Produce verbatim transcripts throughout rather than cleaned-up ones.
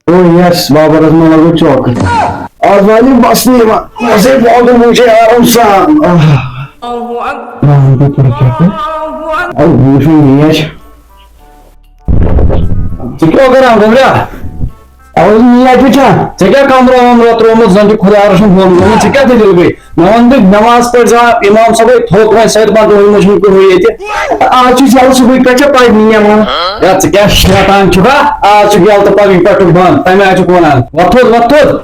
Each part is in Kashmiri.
او یس، بابا رحمان لگو چوک۔ آز والہِ بس نہٕ یِوان۔ بس ہے، بہٕ آوُس وٕچھے آرام سان۔ آہ۔ او، وٕچھُن میچ۔ ژٕ کیٛاہ کران، گوٚبرا؟ او، میچ وٕچھان۔ ژےٚ کیٛاہ کمرہ ومرہ ترٛوومُت، زن تہِ خۄدا رٔچھِن بۄن گوٚمُت، ژےٚ کیٛاہ دٔلیٖل گٔے؟ مےٚ ووٚن، دوٚپُکھ، نماز پٔرۍ زِ، امام صٲبے تھوٚک وۄنۍ سٲرِتھ، پتہٕ روٗدمُت چھُنہٕ کٕہٕنۍ ییٚتہِ۔ آز چھُ یَلہٕ، صُبحٕکۍ پٮ۪ٹھ چھےٚ پَرنی یِوان۔ ہے، ژٕ کیٛاہ شیطان چھُکھا؟ آز چھُکھ یَلہٕ تہٕ پگہٕکۍ پٮ۪ٹھ چھُکھ بنٛد۔ تَمہِ آیہِ چھُکھ وَنان، وۄتھ تھوٚد، وۄتھ تھوٚد،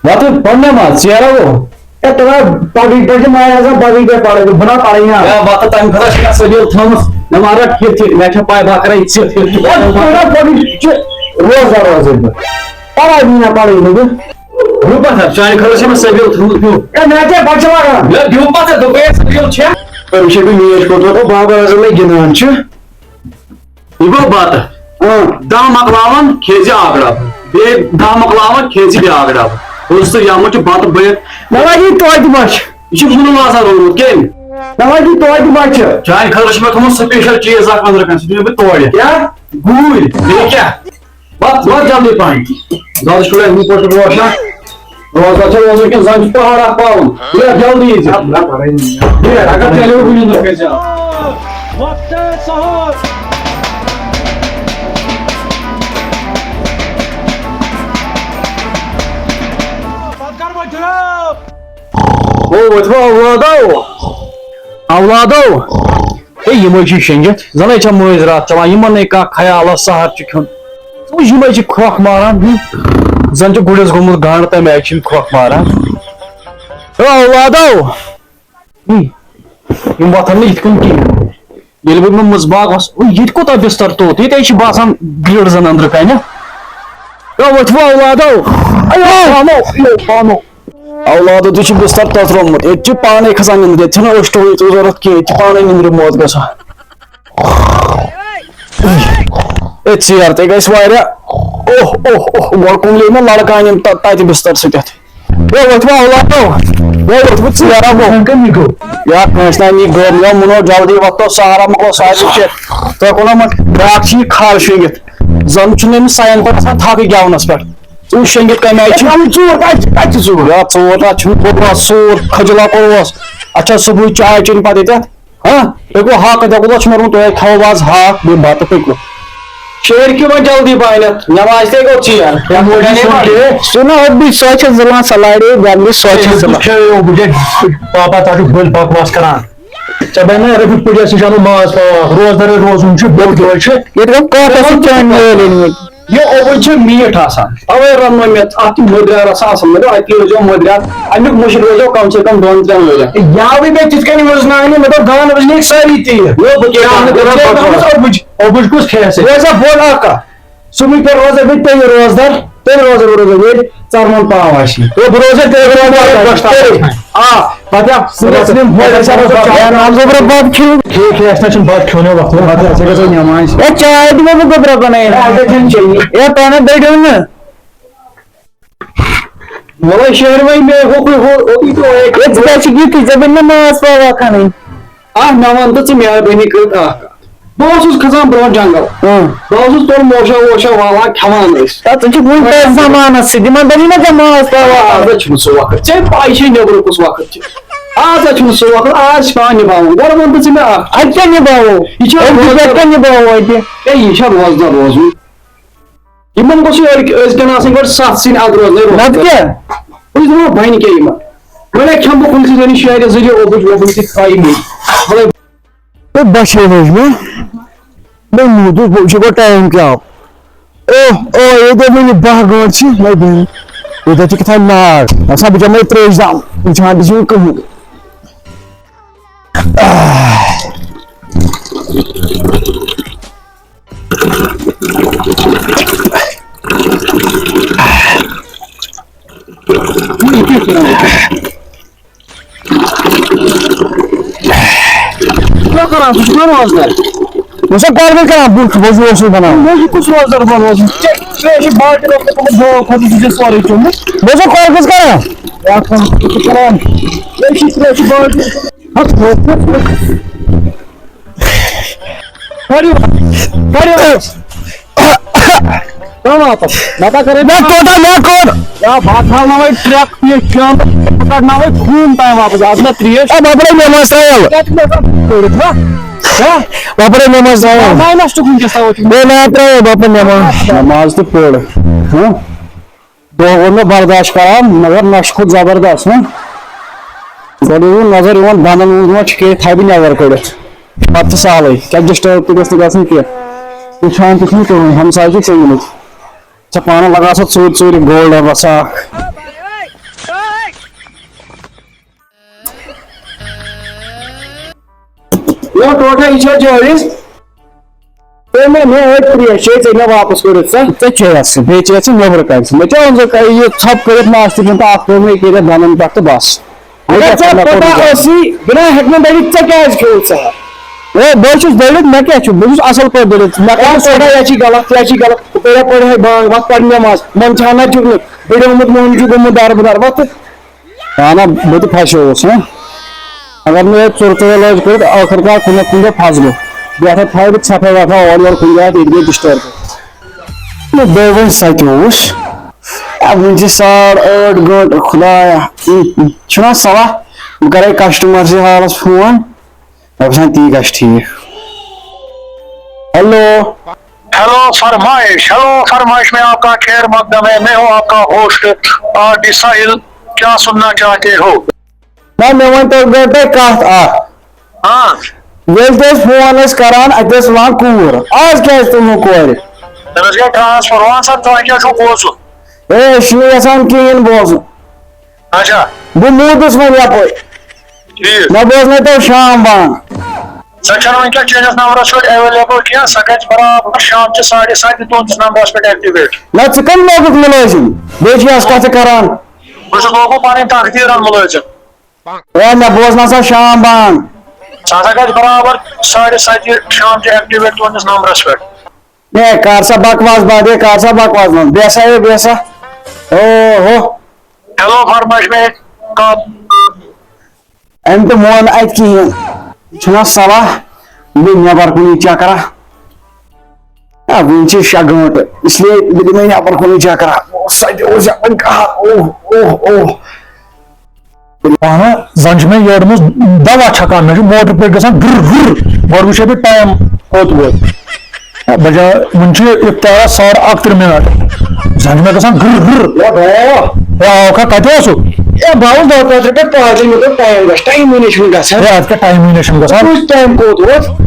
وۄتھ تھوٚد، پَر نٮ۪ماز، ژیرٕ گوٚو۔ ہے، تَلہٕ ہا پگہٕکۍ پٮ۪ٹھ چھِ ماہِ اعظم، پگہٕکۍ پٮ۪ٹھ پَرٕنۍ، بہٕ نہ پَرٕے نا۔ ہے، وۄتھ، تَمہِ خٲطرٕ چھِ مےٚ سبیٖل تھٲومٕژ، مےٚ ما رَٹھ یِتھ یِتھ، مےٚ چھےٚ پَے بہٕ ہا کَرَے ژِتھ یِتھ۔ ہے، تھوڑا پَرٕنۍ چھِ روزدار روزٕنۍ بہٕ۔ پَران یی نہ پَرٕنۍ نہٕ بہٕ۔ ہُہ پَتھر، چانہِ خٲطرٕ چھِ مےٚ سبیٖل تھوٚمُت ہیوٚر۔ ہے، مےٚ کیٛاہ بَچہِ لَگان؟ مےٚ دیُت پَتہٕ، دوٚپُے، اَسہِ سبیٖل چھےٚ۔ أمِس چھِ بیٚیہِ میچ کوٚرمُت، او بابا اعظم مےٚ گِنٛدان چھُ۔ یہِ گوٚو بَتہٕ۔ اۭں۔ دَہ مۄکلاوَن، کھیٚیہِ زِ اَکھ ڈَبہٕ۔ بیٚیہِ دَہ مۄکلاوَن، کھیٚیہِ زِ بیٛاکھ ڈَبہٕ۔ بوٗزتھٕ، یَتھ منٛز چھُ بَتہٕ بٔرِتھ۔ مےٚ لَگہِ یہِ توتہِ بَچہِ۔ یہِ چھُ وُنہِ وازا روٚنمُت۔ کٔمۍ؟ مےٚ لَگہِ یہِ توتہِ بَچہِ۔ چانہِ خٲطرٕ چھُ مےٚ تھوٚمُت special چیٖز اَکھ أنٛدرٕ کَنہِ، سُہ دِمے بہٕ تورٕ۔ کیٛاہ؟ گوٗلۍ۔ بیٚیہِ کیٛاہ؟ وَتھ، وَتھ جلدی پَہَن۔ زیادٕ چھُ لَگہِ یِتھ پٲٹھۍ روشَن۔ روزدار چھا روزُن کِنہٕ زَن چھُ پہاڑ اَکھ پاوُن؟ یہِ جلدی یی ژےٚ۔ یہِ اگر چلیو کُنہِ دۄہ گژھِ۔ وقتِ سحر۔ پَتہٕ کَرٕ بہٕ جناب۔ او، وۄتھِ وۄنۍ اولادو۔ اولادو۔ ہے، یِمَے چھِ شیٚنگِتھ، زَنَے چھےٚ مٲنٛزِ راتھ چَلان، یِمَن نَے کانٛہہ خیالا سحر چھُ کھیوٚن۔ ژٕ وٕچھ، یِمَے چھِ کھرٛۄکھ ماران، ہُم زَن چھِ گُرِس گوٚمُت گنٛڈ، تَمہِ آیہِ چھِ یِم کھرٛۄکھ ماران۔ ہے اولادو، ہُم، یِم وۄتھَن نہٕ یِتھ کٔنۍ کِہیٖنۍ۔ ییٚلہِ بہٕ مےٚ مٕژ باغ اوس، او، ییٚتہِ کوٗتاہ بِستَر توٚت، ییٚتہِ ہے چھِ باسان گرٛیٖڈ زَن أنٛدرٕ کَنہِ۔ ہے وۄتھِ وۄنۍ اولادو، اَیو پانو، اَیو پانو۔ اولادو تہِ چھُ بستر تترومُت۔ ییٚتہِ چھِ پانے کھسان نِندرِ، ییٚتہِ چھَنہٕ أچھ ٹُوٕے تہِ ضروٗرت کینٛہہ، ییٚتہِ چھِ پانے نِندرِ موت گژھان۔ أتھۍ ژیر تہِ گژھِ واریاہ۔ اوہ، اوہ، اوہ، گۄڈٕ کُملے مےٚ لڑکہٕ أنِم تہ-، تتہِ بستر سۭتۍ۔ ہے، وۄتھِ وۄنۍ اولادو۔ ہے، وۄتھِ وۄنۍ ژیر ہا گوٚو۔ وۄنۍ کٔمۍ یہِ گوٚو؟ یا کٲنٛسہِ نہ نی گوٚو، مےٚ مُنو جلدی وۄتھو، سہارا مۄکلو سارے چیٖز۔ تۄہہِ کوٚرمو وۄنۍ بیٛاکھ چھِ یہِ کھال شۄنٛگِتھ۔ زن چھُنہٕ أمِس ساین پتہٕ آسان تھکٕے گٮ۪ونس پٮ۪ٹھ۔ ژٕ وٕچھ شۄنٛگِتھ کَمہِ آیہِ چھِ۔ اَتھ ژوٗر کَتہِ چھِ، کَتہِ چھِ ژوٗر؟ یا ژوٗر نہ چھُنہٕ کوٚرمُت، ژوٗر کھجلا کوٚرُس۔ اَتھ چھا صُبحٕے چاے چیٚنۍ پَتہٕ ییٚتٮ۪تھ؟ ہاں؟ تُہۍ گوٚو حق، تۄہہِ گوٚو لَچھ مَرُن، تُہۍ کھٮ۪وو آز ہاکھ، بیٚیہِ بَتہٕ، پٔکِو۔ شہر کیوں وۄنۍ جلدی پہنتھ؟ نماز تہِ گوٚو ژیر۔ یا موجود چھُنہٕ کینٛہہ۔ سُہ نہ اوٚبُے، سۄ چھےٚ زٕلان، سۄ لاڑے گۄڈٕنِچ، سۄ چھےٚ زٕلان۔ کھیٚیو بہٕ کیٛاہ پاپا، تۄہہِ چھُو بٔلۍ بکواس کران۔ ژےٚ بنہِ نا رفیق پُجس نِش اَنُن ماز پاو اکھ، روزدَرٕے روزُن چھُ، بوٚڑ دۄہ چھُ۔ ییٚتہِ گوٚو کاکَس سۭتۍ چٲنۍ مٲلۍ أنۍ مٕتۍ۔ یہِ اوٚبُج چھُ میٖٹھ آسان، اَوَے رَنو مےٚ اَتھ تہِ مٔدریر آسان اَصٕل، مےٚ دوٚپ اَتی روزیو مٔدریر، اَمیُک مُشُک روزیو کَم سے کَم دۄن ترٛٮ۪ن ؤرۍیَن۔ یاوٕے مےٚ تِتھ کٔنۍ وٕزناونہِ، مےٚ دوٚپ گانہٕ وٕزنہِ سٲری تیٖر۔ یہِ بہٕ کیٛاہ وَنہٕ، بہٕ کیٛاہ وَنہٕ؟ اوٚبُج، اوٚبُج کُس کھیٚیہِ سا؟ روزیٛا بوٚڑ اَکھ کَتھ؟ صُبحٕکۍ پٮ۪ٹھ روزے بہٕ تیٚلہِ روزدار، تیٚلہِ روزے بہٕ روزدار، ییٚلہِ ژَرمُن پاو آسہِ۔ ہے، بہٕ روزے تیٚلہِ روزدار، تیٚلہِ۔ آ، پَتہٕ یا صُبحَس یِم بۄہرِ چھِ آسان، ہے، نہ، گوٚبرا، بَتہٕ کھیوٚو۔ ٹھیٖک، ٹھیٖک، اَسہِ نہ چھُنہٕ بَتہٕ کھیوٚن، ہے، وقتہٕ وقتہٕ، اَسہِ گژھِ نٮ۪ماز۔ ہے، چاے دِمو بہٕ گوٚبرا بَنٲیِتھ۔ ہے، اَسہِ چھَنہٕ چیٚنی۔ ہے، تۄہہِ نہ دٔرِو نہٕ۔ وَلَے شہر وۄنۍ مےٚ ہوٚکُے ہو-، ہوٚکُے تہٕ ہوٚکُے۔ ہے، ژٕ کیٛازِ چھُکھ یِتھُے؟ ژےٚ بَنہِ نہ ماز پاوا کھَنٕنۍ۔ اَکھ مےٚ وَن تہٕ ژٕ مہربٲنی کٔرِتھ اَکھ کَتھ۔ بہٕ اوسُس کھسان برونٛہہ جنگل۔ اۭں۔ بہٕ اوسُس تورٕ موشا ووشا والان، کھٮ۪وان ٲسۍ۔ تَتھ ژٕ چھُکھ وُنہِ تَتھ زمانَس سۭتۍ، یِمَن بَنی نہ ژےٚ ماز پاوا؟ آز چھُنہٕ سُہ وقت، ژےٚ پَے چھے نیٚبرٕ کُس وقت چھُ۔ آز چھُنہٕ سُہ وقت، آز چھُ پٮ۪وان نِباوُن۔ گۄڈٕ وَن تہٕ ژٕ مےٚ اَکھ۔ اَتہِ کیٛاہ نِباوو؟ یہِ چھا أتھۍ پٮ۪ٹھ روزدار؟ کیٛاہ نِباوو اَتہِ؟ ہے، یہِ چھا روزدار روزُن؟ یِمَن گوٚژھ یہِ أڑۍ-، أزکٮ۪ن آسٕنۍ گۄڈٕ سَتھ سِنۍ اَتھ روزنَے روزدار۔ نَتہٕ کیٛاہ؟ بہٕ چھُس دَپان، بَنہِ کیٛاہ یِمَن؟ وۄنۍ کھٮ۪مہٕ بہٕ کُنسٕے زٔنِس شہرِ زٔنہِ اوٚبُج ووٚبُج تہِ تھایہِ مےٚ۔ مطلب، تہٕ بۄچھِ لٔج مےٚ، مےٚ موٗدُس، بہٕ وٕچھِ گۄڈٕ ٹایم کیٛاہ آو۔ اوہ، اوہ، ییٚتہِ وٕنہِ باہ گٲنٛٹہٕ چھِ، مےٚ بیٚہن۔ ییٚتہِ چھِ کیٛاہ تام نار۔ باسان بہٕ چَمہٕ ترٛیش دام، وٕچھان تہِ چھُنہٕ کٕہٕنۍ۔ کیٛاہ کران؟ ژٕ چھُکھ نا روزدار؟ بہٕ چھُسا کۄلگژھ کران؟ بہٕ چھُس، بہٕ چھُس اوسُس بنان۔ مےٚ چھُ کُس روزدار بنوومُت؟ ژےٚ، ژےٚ چھُ بالٹیٖن اوسمُت تھوٚمُت دۄہَس خٲطرٕ، ژٕ چھُکھ سورُے چوٚمُت۔ بہٕ چھُسا کۄلگژھ کران؟ یا کۄلگژھ ژٕ چھُکھ کران؟ ژےٚ چھُ، ژےٚ چھُ بالٹیٖن۔ ہَتھ، ہَتھ، ہَتھ۔ کٔرِو، کٔرِو۔ کر واپس۔ بتہ کر۔ مےٚ کوٚت ہا، مےٚ کوٚت؟ یا بہٕ تھاوناوے ٹرٛٮ۪ک پیش کیمپ، بہٕ کڑناوے خوٗن تام واپس۔ از مےٚ ترٛیش۔ اے، بہٕ پرے نٮ۪ماز ترٛاوَل۔ کتہِ مےٚ کتہِ پٔرِتھ، ہا؟ ہا؟ بہٕ پرے نٮ۪ماز ترٛاوَل۔ ماینس چھُ وٕنکیٚس تھاوان۔ ہے، نہ ترٛاوَل، بہٕ پرٕ نٮ۪ماز۔ نٮ۪ماز تہِ پٔر۔ ہا؟ دۄہ گوٚو مےٚ برداشت کران، مگر نشہٕ کھوٚت زبردست، ہا؟ گۄڈٕ اوس نظر یِوان دنٛدن منٛز، ما چھُ کینٛہہ تھاوِ نٮ۪بر کٔڑِتھ۔ پتہٕ چھُ سہلٕے، کیٛاہ disturb تہِ گژھِ نہٕ گژھُن کینٛہہ۔ وٕچھان تہِ چھُنہٕ کٕہٕنۍ، ہمسایہِ چھِ ژٔنۍمٕتۍ۔ ژےٚ پانہٕ لگاو سا ژوٗرِ ژوٗرِ گولڈن رسا اکھ۔ یو ٹوٹھا، یہِ چھا جٲوِز؟ تٔمۍ مےٚ، مےٚ أتۍ ترٛیش چیٚیہِ، ژےٚ مےٚ واپس کٔرِتھ سۄ۔ ژےٚ چیٚیَس سُہ، بیٚیہِ چیٚیَس ژٕ نیٚبرٕ کَنہِ سُہ۔ مےٚ کیٛاہ اوٚن ژےٚ کَرِ یہِ ژھۄپہٕ کٔرِتھ ناشتہٕ دیُن تہٕ اَکھ ترٛوو مےٚ یہِ کٔرِتھ دَنٛدَن پٮ۪ٹھ تہٕ بَس۔ مےٚ اگر کیٛاہ ژےٚ کوٚر، مےٚ کوٚر پَتہ یہِ؟ ٲسی، بہٕ نہ ہٮ۪کہٕ نہٕ دٔرِتھ، ژےٚ کیٛازِ کھیوٚوُتھ ژےٚ؟ ہے، بہٕ حظ چھُس دٔرِتھ، مےٚ کیٛاہ چھُ؟ بہٕ چھُس اَصٕل پٲٹھۍ دٔرِتھ، مےٚ کَتہِ کَتہِ چھُ؟ پَتہ، یہِ چھِ غلط، یہِ چھِ غلط، ہُہ کَرِ پَرِ ہے بانٛگ، وَتھ پَرِ نٮ۪ماز، منٛدچھان نہ جُگنُک، بٔڑیومُت موہن چھُ گوٚمُت دَربٕدَر، وَتھ۔ اہن، بہٕ تہِ پھسیووُس، ہاں۔ اگر نہٕ یہِ ژُرتہٕ لٲج کٔرِتھ، ٲخٕر کار کُنہِ نتہٕ کُنہِ دۄہ پھسہٕ بہٕ۔ بیٚیہِ ہسا تھاوٕ بہٕ ژھٮ۪پھے وٮ۪پھے اورٕ یورٕ کُنہِ جایہِ، ییٚتہِ گٔے disturb۔ نہ، بہٕ وۄنۍ سَتیووُس۔ اے، وٕنہِ چھِ ساڑ ٲٹھ گٲنٛٹہٕ، خۄدایا۔ چھُنہ صلاح، بہٕ کَرَے customer سٕے حالَس فون۔ مےٚ باسان، تی گژھِ ٹھیٖک۔ ہیلو۔ ہیلو فرمائش، ہیلو فرمائش میں آپ کا خیر مقدم ہے، میں ہوں آپ کا ہوسٹ آر ڈی ساحل، کیا سننا چاہتے ہو؟ نہ، مےٚ ؤنۍ تو، مےٚ گٔے کَتھ اَکھ۔ ہاں۔ ییٚلہِ تہِ أسۍ فون ٲسۍ کران، اَتہِ ٲس وَنان کوٗر۔ آز کیٛازِ تُل نہٕ کورِ؟ تٔمِس گٔے ٹرانسفر، وَن سا، تۄہہِ کیٛاہ چھُو بوزُن؟ ہے، أسۍ چھِنہٕ یَژھان کِہیٖنۍ بوزُن۔ اچھا۔ بہٕ موٗدُس وۄنۍ یَپٲرۍ۔ ٹھیٖک۔ مےٚ بوزنٲیتو شام بانٛگ۔ سۄ چھَنہٕ وٕنکیٚس چٲنِس نمبرَس پٮ۪ٹھ available کینٛہہ، سۄ گژھِ برابر شام چہِ ساڑِ سَتہِ تُہٕنٛدِس نمبرَس پٮ۪ٹھ activate۔ نہ، ژٕ کَمہِ لوگُکھ مُلٲزِم؟ بیٚیہِ چھِ اَسہِ کَتھٕ کَران۔ بہٕ چھُس لوگمُت پَنٕنۍ تقدیٖرَن مُلٲزِم۔ ہے، مےٚ بوزناو سا شام بانٛگ۔ سۄ ہسا گژھِ برابر ساڑِ سَتہِ شام چہِ activate تُہٕنٛدِس نمبرَس پٮ۪ٹھ۔ ہے، کر سا بکواس بند، ہے، کر سا بکواس بند۔ بیسا، ہے، بیسا۔ او ہو۔ ہیلو فرمائش میں کب؟ أمۍ تہِ مون اَتہِ کِہیٖنۍ۔ یہِ چھُنہ صلاح، بہٕ نٮ۪بر کُنی چکرا۔ آ، وٕنہِ چھِ شےٚ گٲنٛٹہٕ، اس لیے بہٕ دِمے نٮ۪بر کُنی چکرا۔ او، سۄ تہِ اوس یپٲرۍ قہر۔ اوہ، اوہ، اوہ۔ اہن، زن چھِ مےٚ یورٕ منٛز دوا چھکان، مےٚ چھُ موٹر پٮ۪ٹھ گژھان گٕر گٕر۔ گۄڈٕ وٕچھے بہٕ ٹایم کوٚت ووت۔ ہے، بجا، وُنہِ چھُ اِفتارس ساڑٕ اَکترٕہ منٹ۔ زن چھِ مےٚ گژھان گٕر گٕر۔ ہے، بھیا۔ ہے، آو کھا، کتہِ اوسُکھ؟ ہے، بہٕ آوُس دۄہ پتہٕ پٮ۪ٹھ پاگل، مےٚ دوٚپ ٹایم گژھِ، ٹایمٕے نہ چھُنہٕ گژھان۔ ہے، اتھ کیٛاہ ٹایمٕے نہ چھُنہٕ گژھان؟ کُس ٹایم کوٚت ووت؟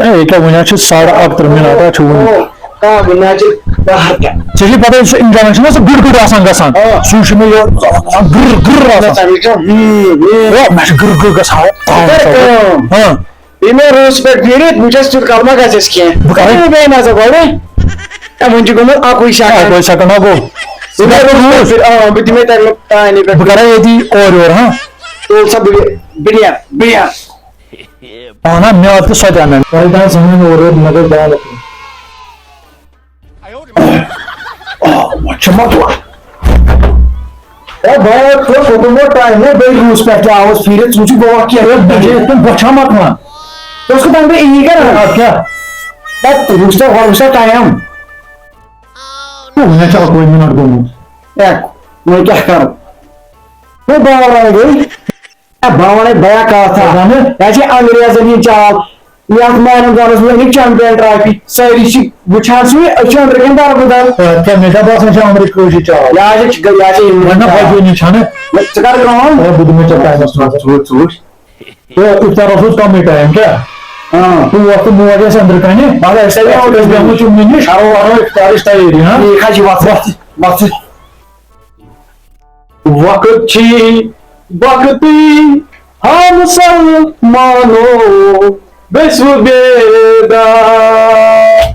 ہے، یہِ کیٛاہ، وُنہِ حظ چھِ ساڑٕ اَکترٕہ منٹ، اتھ چھُ وُنہِ۔ او، کانٛہہ گُناہ چھِ باہر کیٛاہ؟ ژےٚ چھےٚ پتہ، یُس سُہ انجن چھُنہ سُہ گٕر گٕر آسان گژھان، آ۔ سُہ چھُ مےٚ یورٕ گٕر گٕر آسان۔ تَمہِ وِزِ چھُ، ہُم، ہُم۔ ہے، مےٚ چھُ گٕر گٕر گژھان۔ کر کٲم۔ ہاں۔ ییٚلہِ مےٚ روٗس پٮ۪ٹھ پھیٖرِتھ، بہٕ چھَس تیُتھ کلمہ گژھٮ۪س کینٛہہ۔ بہٕ کَرٕ۔ ہے، بیٚیہِ نہ سا گۄڈٕ۔ ہے، وۄنۍ چھُ گوٚمُت اَکُے شکل۔ اَکُے شکل نہ گوٚو۔ بہٕ دِمے تَمیُک، آ، بہٕ دِمے تَمیُک تانہِ پٮ۪ٹھ۔ بہٕ کَرٕ ییٚتی اورٕ یورٕ، ہاں۔ تُل سا، بہٕ، بہٕ نیرٕ، بہٕ نیرٕ۔ اہن، مےٚ آو تہِ سۄ تہِ اَنٕنۍ۔ تۄہہِ تام سَمٕجھ اورٕ یورٕ، مےٚ گٔے دانہٕ۔ آ، وۄنۍ چھِ مۄکلان۔ اے بھائی، اے کوٚت گوٚمُت ٹایم؟ ہے، بیٚیہِ روٗس پٮ۪ٹھ تہِ آوُس پھیٖرِتھ، ژٕ وٕچھِ گوٚوا کینٛہہ؟ ہے، بہٕ چھُس یِتھ کٔنۍ بۄچھِ ہا مۄکلان۔ ژٕ اوسکھٕ تَمہِ دۄہ یی کران؟ اَدٕ کیٛاہ؟ ہے، وٕچھ سا، وۄنۍ وٕچھ سا ٹایم۔ ہے، وۄنۍ چھُ اَکوے مِنٹ گوٚمُت۔ ہے، وۄنۍ کیٛاہ کَرٕ؟ ہے، باورا گٔے۔ ہے، بہٕ وَنَے بیا کَتھ اَکھ۔ وَنہٕ۔ یہِ چھِ انگریزن ہِنٛدۍ چال۔ یَتھ ماہِ رمضانَس منٛز أنِکھ چیمپین ٹرافی۔ سٲری چھِ وٕچھان سُے، أسۍ چھِ أنٛدرٕ کَنۍ دَربٕدَر۔ آ، کیٛاہ مےٚ چھا باسان، یہِ چھِ اَمرٕکۍ کٲشِر چال؟ یہِ حظ چھِ، یہِ حظ چھِ یِم وۄنۍ نہ چال۔ پَزِ یہِ نہٕ چھَنہٕ۔ وۄنۍ ژٕ کَر کٲم۔ آ، بہٕ دِمَے ژےٚ ٹایمَس منٛز۔ ژٕ وٕچھ، ژٕ وٕچھ۔ تہٕ اِفطارَس اوس کَمٕے ٹایم، کیٛاہ؟ آ۔ تہٕ وۄتھ تہٕ موج ٲس أنٛدرٕ کَنہِ۔ مگر أسۍ تَمہِ أسۍ بیٚہمو چُمنہِ نِش۔ کَرو، کَرو اِفطارٕچ تیٲری، ہاں؟ ٹھیٖک حظ چھِ، وَتھ۔ وَتھ، وَتھ۔ وقت چھی، وقتی ہم مسلمانو، گژھِ وۄنۍ بیدار۔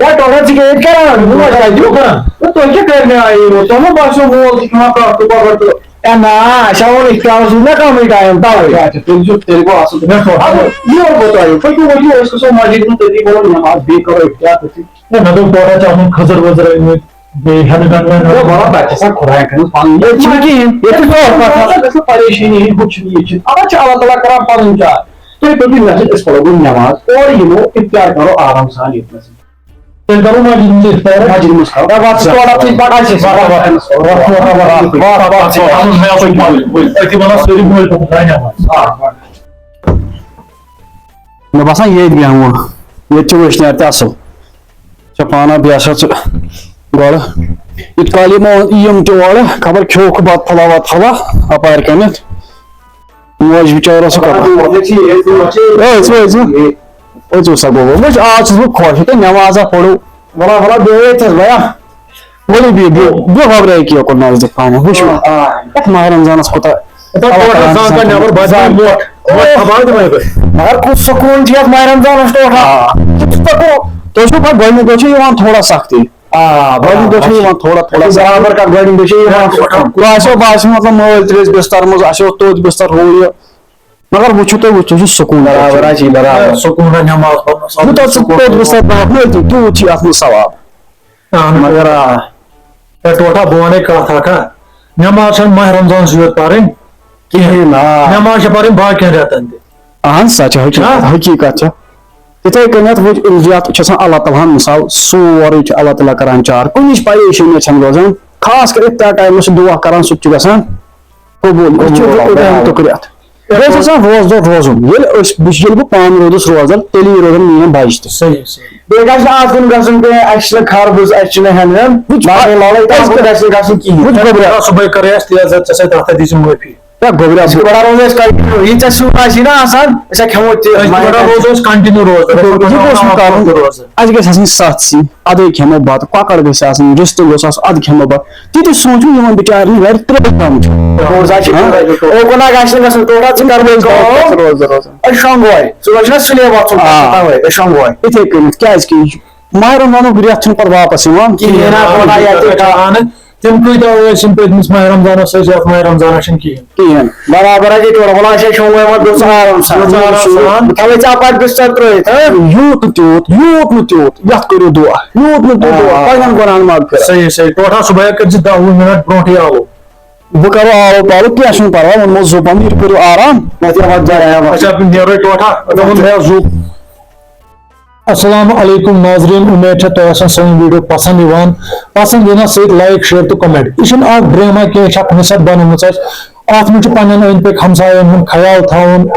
ہے، ٹوٹھا، ژٕ کیٛاہ ییٚتہِ کران؟ بہٕ ما چھُس اَتہِ یہِ کران؟ ہے، تۄہہِ کیٛاہ کرنہِ آیے یور؟ تۄہہِ ما باسیو مول تہِ چھُ یِوان کَتھ تہٕ پَکَر تہٕ؟ ہے، نا، اَسہِ آو نہٕ اِفطارَس منٛز نہ کَمٕے ٹایم، تَوَے۔ اچھا، اچھا، تیٚلہِ چھُ، تیٚلہِ گوٚو اَصٕل۔ مےٚ کوٚر۔ اَدٕ یور کوٚت آیِو؟ پٔکِو، ؤتھِو، أسۍ گژھو مسجدِ منٛز، تٔتی پَرو نٮ۪ماز، بیٚیہِ کَرو اِفطار تٔتی۔ ہے، مےٚ دوٚپ، تورٕ چھِ آسان کھٔزٕر ؤزٕر أنۍمٕتۍ، بیٚیہِ ہٮ۪نٛدٕ گنٛڈٕ وٮ۪نٛدٕ۔ ہے، وَلہٕ، تَتہِ چھِ آسان خۄداے کٔرِتھ پَنٕنۍ۔ ییٚتہِ چھُنہٕ کِہیٖنۍ، ییٚتہِ چھُ سورُے کَتھ۔ گژھِ نہٕ پریشٲنی ہِنٛدۍ ہُچھ نہٕ ییٚتہِ چھِنہٕ۔ اَتھ چھِ اللہ تعالیٰ کَران پَنُن چار۔ تُہۍ پٔکِو مسجد، أسۍ پَرو گۄڈٕ نٮ۪ماز، اورٕ یِمو، اِفطار کَرو آرام سان ییٚتہِ نَسٕے۔ تیٚلہِ کَرو مسجد منٛز اِفطار۔ مسجد منٛز کَرو۔ ہے، وَتھ ژٕ تورٕ، ژٕ پَکھ اَسہِ سۭتۍ۔ وَتھ، وَتھ، وَتھ، وَتھ، وَتھ، وَتھ، وَتھ، وَتھ۔ اَتھ منٛز ہٮ۪مو تۄہہِ پانہٕ ؤنۍ۔ أتی وَنان سٲری مٲلۍ پَتہٕ درٛاے نٮ۪بر۔ آ۔ مےٚ باسان، ییٚتہِ بیٚہمو۔ ییٚتہِ چھِ وٕشنیر تہِ اَصٕل۔ ژےٚ پانہ بیٚہہ سا ژٕ گۄڈٕ۔ یِتھ کالہِ یِمو یِم تہِ اورٕ، خبر کھیوٚوکھ بَتہٕ پھوٚلہ وَتہٕ پھوٚلہ اَپارِ کَنٮ۪تھ۔ موج بِچٲر ٲسٕکھ کران۔ أتھۍ، أتھۍ، أتھۍ۔ أتھۍ اوس سا گوٚو۔ وٕچھ، آز چھُس بہٕ خۄش، ییٚکیٛاہ نٮ۪مازا پوٚرُو۔ وَلا، وَلا، بیٚہو ییٚتھَس، بیا۔ ؤلِو بِہِو، بِہِو، بِہِو گۄبرٲیِو کیٛاہ کوٚر نزدیٖک پانہٕ۔ وٕچھِو، آ، آ۔ یَتھ ماہِ رمضانَس کوٗتاہ یَتھ اللہ پٮ۪ٹھ تعالیٰ ہَن زانٛکھ سانہِ نٮ۪بر بَتہٕ زانٛکھ۔ موٹ، موٹ کھپاو تِمَے پٲٹھۍ۔ مگر کُس سکوٗن چھُ یَتھ ماہِ رمضانَس ٹوٹھا؟ آ۔ سُہ چھُ سکوٗن۔ تُہۍ چھُو پَتہٕ گۄڈٕنِکۍ دۄہ چھُ یِوان تھوڑا سختی۔ آ، گۄڈٕنِکۍ دۄہ چھِ یِوان تھوڑا، تھوڑا۔ برابر کَتھ، گۄڈٕنِکۍ دۄہ چھِ یِوان تھوڑا۔ تۄہہِ آسیو باسیو، مطلب، مٲلۍ ترٛٲوِتھ بِستَر منٛز، آسیو توٚت بِستَر ہُہ یہِ۔ مگر وٕچھِو تُہۍ، وٕچھِو، سُہ سکوٗن برابر حظ چھِ، برابر۔ سکوٗن نٮ۪ماز پَرنَس۔ یوٗتاہ ژٕ توٚت بِستَر ترٛاوَکھ نہ، تیوٗت چھِ اَتھ منٛز ثواب۔ اَہَن حظ۔ مگر آ۔ ہے ٹوٹھا، بہٕ وَنَے کَتھ اَکھ ہا۔ نٮ۪ماز چھَنہٕ ماہِ رمضانَسٕے یوت پَرٕنۍ کِہیٖنۍ، آ۔ نٮ۪ماز چھِ پَرٕنۍ باقیَن رٮ۪تَن تہِ۔ اہن سا چھِ حقیٖقت، ہاں۔ حقیٖقت چھِ۔ تِتھَے کٔنٮ۪تھ وٕچھ، یَتھ چھِ آسان اللہ تعالیٰ ہَن مثال، سورُے چھُ اللہ تعالیٰ کران چار، کُنِچ پریشٲنی چھَنہٕ روزان۔ خاص کر اِفتار ٹایمَس چھِ دُعا کران، سُہ تہِ چھُ گژھان قبوٗل، یہِ چھُ قبوٗل، رحمتُک رٮ۪تھ۔ بیٚیہِ چھِ آسان روزدَر روزُن۔ ییٚلہِ أسۍ، بہٕ چھُس، ییٚلہِ بہٕ پانہٕ روٗدُس روزدَر، تیٚلی روزَن میٛٲنۍ بَچہِ تہِ۔ صحیح، صحیح۔ بیٚیہِ گژھِ نہٕ اَتھ کُن گژھُن کینٛہہ، اَسہِ چھِنہٕ خربٕز، اَسہِ چھِنہٕ ہٮ۪نہٕ وٮ۪نہٕ، وٕچھ، باقٕے لالٕے تَتھ کُن گژھِ نہٕ گژھُن کِہیٖنۍ۔ وٕچھ، گوٚبرا۔ صُبحٲے کَرے اَسہِ تیز، ژےٚ سۭتۍ تَتھ تہِ دِژ معٲفی۔ یا گوٚبرا۔ أسۍ چھِ وَنان روزو أسۍ continue۔ ییٖژاہ سیُن آسہِ نا آسان، أسۍ ہا کھٮ۪مو تہِ۔ أسۍ تہِ وَنان روزو أسۍ continue روزدَر۔ یہِ گوٚژھ نہٕ کَرُن۔ روزدَر۔ اَسہِ گژھِ آسٕنۍ سَتھ سِنۍ، اَدَے کھٮ۪مو بَتہٕ، کۄکَر گژھِ آسٕنۍ، رِستہٕ گوٚژھ آسُن، اَدٕ کھٮ۪مو بَتہٕ۔ تہِ تہِ سونٛچُن یِمَن بِچارٮ۪ن گَرِ ترٛٲوِتھ ترٛامُچ۔ روزا چھِ ہاں؟ اوکُن ہا گژھِ نہٕ گژھُن، ٹوٹھا ژٕ کَر وۄنۍ کٲم۔ روزدَر، روزدَر۔ أسۍ شۄنٛگوے، ژٕ وَچھ نا سُلے وۄتھُن، آ۔ تَوَے أسۍ شۄنٛگوے۔ یِتھَے کٔنٮ۪تھ، کیٛازِکہِ یہِ چھُ ماہِ رمضانُک رٮ۪تھ چھُنہٕ پَتہٕ واپَس یِوان کِہیٖنۍ۔ کِہیٖنۍ، نہ، کوٗتاہ یَتھ تہِ کانٛہہ۔ تِم کۭتیٛاہ ٲسۍ یِم پٔتمِس ماہِ رمضانَس ٲسۍ، یَتھ ماہِ رمضانَس چھِنہٕ کِہیٖنۍ۔ کِہیٖنۍ۔ برابر حظ ییٚتہِ اورٕ، وَلہٕ اَسہِ ہے شۄنٛگوے وۄنۍ، بیوٚٹھ ژٕ آرام سان۔ بیوٚٹھ ژٕ آرام سان۔ بہٕ تھاوَے ژےٚ اَپارِ بِستَر ترٛٲوِتھ، ہہ؟ یوٗت نہٕ تیوٗت، یوٗت نہٕ تیوٗت، یَتھ کٔرِو دُعا، یوٗت نہٕ تیوٗت دُعا، آ۔ پنٛنٮ۪ن گۄناہَن مغفرت۔ صحیح، صحیح۔ ٹوٹھا صُبحٲے کٔرۍ زِ دَہ وُہ مِنَٹ برونٛٹھٕے آلو۔ بہٕ کَرو آلو پالو، کینٛہہ چھُنہٕ پَرواے، ووٚنمو زُبَن، یہِ کٔرِو آرام۔ اَتہِ آو اَتھ جاے، آ، اَچھا، نیرو ٹوٹھا، مےٚ ووٚن مےٚ زُب۔ السلام علیکم ناظرین، امید چھےٚ تۄہہِ آسن سٲنۍ video پسند یِوان۔ پسند یِنس سۭتۍ like، share تہٕ comment۔ یہِ چھُنہٕ اکھ ڈرامہ کینٛہہ، یہِ چھےٚ اکھ نصیحت بنٲومٕژ اَسہِ۔ اتھ منٛز چھُ پننٮ۪ن أنٛدۍ پٔکۍ ہمساین ہُنٛد خیال تھاوُن،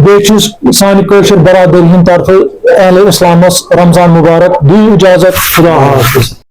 بیٚیہِ چھُ سانہِ کٲشِر برادری ہٕنٛدِ طرفہٕ اہل اسلامس رمضان مبارک۔ دِیِو اجازت، خدا حافظ۔